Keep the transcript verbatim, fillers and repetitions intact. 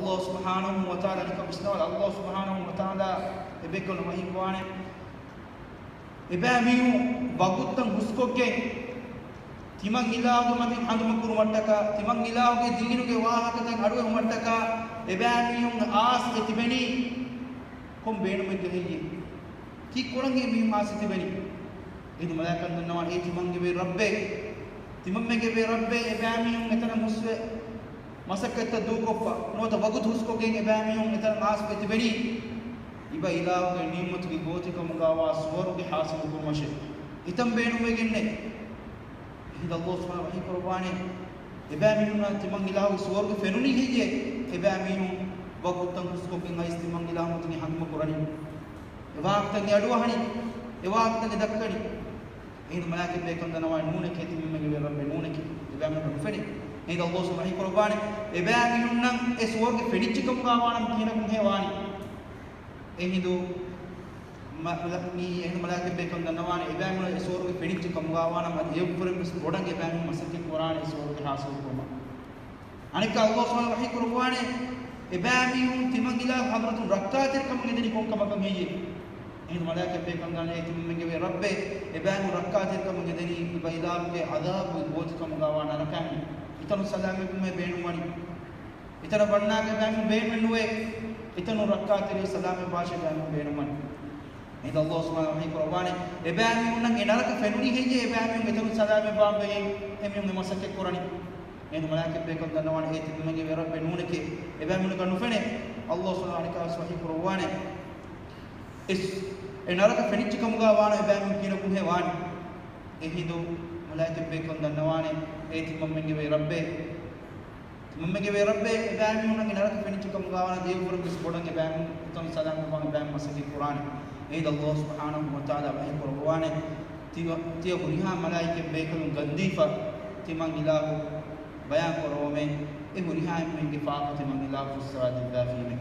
ﷲ ސުބްޙާނަހޫ ވަތަޢާލާ ނިކަން ވިސްނާލާ، ﷲ ސުބްޙާނަހޫ ވަތަޢާލާ އެބޭކަލުން ވަޙީކުރާނެ، އެބައިމީހުން ވަގުތުތައް ހުސްކޮށްގެން، ތިމަން އިލާހުގެ މަތިން ހަނދުމަކުރުމަށްޓަކާ، ތިމަން އިލާހުގެ ދީނުގެ ވާހަކަތައް އަޑުއެހުމަށްޓަކާ، އެބައިމީހުން އާސް އެ ތިބެނީ ކޮން ބޭނުމެއްގަ ހެއްޔޭ؟ ކީއްކޮޅަށް އެމީހުން އާސް އެ ތިބެނީ؟ އެހިނދު މަލާއިކަތުން ދަންނަވާނެ، އޭ ތިމަންގެ ވެރި ރައްބޭ، ތިމަންމެގެ ވެރި ރައްބޭ، އެބައިމީހުން އެތަނަށް ހުސްވެ، މަސައްކަތްތައް ދޫކޮށްފަ، ނުވަތަ ވަގުތު ހުސްކޮށްގެން އެބައިމީހުން އެތަނަށް އާސްވެ ތިބެނީ، އިބަ އިލާހުގެ ނިޢުމަތުގެ ގޯތިކަމުގަވާ ސުވަރުގެ ޙާޞިލުކުރުމަށޭ. އެތަން ބޭނުންވެގެންނޭ. އެހިނދު ﷲ ސުބްޙާނަހޫ ވަޙީކުރައްވާނެ، އެބައިމީހުންނަށް ތިމަން އިލާހުގެ ސުވަރުގެ ފެނުނީ ހެއްޔޭ؟ އެބައިމީހުން ވަގުތުތައް ހުސްކޮށްގެން އައިސް ތިމަން އިލާހު މަތިން ހަނދުމަކުރަނީ. އެ ވާހަކަތައް އެ އަޑުއަހަނީ، އެ ވާހަކަތައް އެ ދައްކަނީ. އެހިނދު މަލާއިކަތް ބޭކަލުން ދަންނަވާނެ، ނޫނެކޭ، ތިމަންމެގެ ވެރި ރައްބެއް ނޫނެކޭ. އެބައިމީހުން ނުފެނޭ. އެހިނދު ﷲ ސުބްޙާނަހޫ ވަޙީކުރައްވާނެ، އެބައިމީހުންނަށް އެ ސުވަރުގެ ފެނިއްޖެ ކަމުގަ ވާނަމަ ކިހިނަކުން ހޭ ވާނީ؟ އެހިނދު މަ-، މަލަ-، މި އެހިނދު މަލާއިކަތް ބޭކަލުން ދަންނަވާނެ، އެބައިމީހުން އެ ސުވަރުގެ ފެނިއްޖެ ކަމުގަ ވާނަމަ އަދި އެއަށްވުރެން ވެސް ބޮޑަށް އެބައިމީހުން މަސައްކަތް ކުރާނެ އެ ސުވަރުގެ ޙާޞިލުކުރުމަށް. އަނެއްކާ ﷲ ސުބްޙާނަހޫ ވަޙީކުރައްވާނެ، އެބައިމީހުން ތިމަން އިލާހު ޙަޟްރަތުން ރައްކާތެރިކަމުން އެދެނީ ކޮންކަމަކަށް ހެއްޔޭ؟ އެހިނދު މަލާއިކަތް ބޭކަލުން ދަންނަވާނެ، އޭ ތިމަންމެގެ ވެރި ރައްބޭ، އެބައިމީހުން ރައްކާތެރިކަމުން އެދެނީ އިބަ އިލާހުގެ ޢަޛާބުގެ ގޯތިކަމުގަ ވާ ނަރަކައިން. އެތަނުން ސަލާމަތްވުމޭ ބޭނުންވަނީ. އެތަނަށް ވަންނާކަށް އެބައިމީހުން ބޭނުމެއް ނުވޭ. އެތަނުން ރައްކާތެރިވެ ސަލާމަތްވާށޭ އެބައިމީހުން ބޭނުންވަނީ. އެހިނދު ﷲ ސުބްޙާނަހޫ ވަޙީކުރައްވާނެ، އެބައިމީހުންނަށް އެ ނަރަކަ ފެނުނީ ހެއްޔޭ؟ އެބައިމީހުން އެތަނުން ސަލާމަތްވާންވެގެން އެމީހުން އެ މަސައްކަތް ކުރަނީ. އެހިނދު މަލާއިކަތް ބޭކަލުން ދަންނަވާނެ، އޭ ތިމަންމެގެ ވެރި ރައްބެއް ނޫނެކޭ. އެބައިމީހުންނަކަށް ނުފެނޭ. ﷲ ސުބްޙާނަހޫ ވަޙީކުރައްވާނެ، އެ ސް-، އެ ނަރަކަ ފެނިއްޖެ ކަމުގަ ވާނަމަ އެބައިމީހުން ކިހިނަކުން ހޭ ވާނީ؟ އެހިނދު މަލާއިކަތް ބޭކަލުން ދަންނަވާނެ، އޭ ތިމަންމެގެ ވެރި ރައްބޭ، ތިމަންމެގެ ވެރި ރައްބޭ، އެބައިމީހުންނަށް އެ ނަރަކަ ފެނިއްޖެ ކަމުގަ ވާނަމަ އަދި އެއަށްވުރެން ވެސް ބޮޑަށް އެބައިމީހުން އެތަނުން ސަލާމަތްވާން އެބައިމީހުން މަސައްކަތް ކުރާނެ. އެހިނދު ﷲ ސުބްޙާނަހޫ ވަތަޢާލާ ވަޙީކުރައްވާނެ، ތިޔަ-، ތިޔަ ހުރިހާ މަލާއިކަތް ބޭކަލުން ގަންދީފަ، ތިމަން އިލާހު ބަޔާން ކުރައްވަމޭ، އެ ހުރިހާ އެންމެންގެ ފާފަ ތިމަން އިލާހު ފުއްސަވާ ދެއްވާފީމޭ.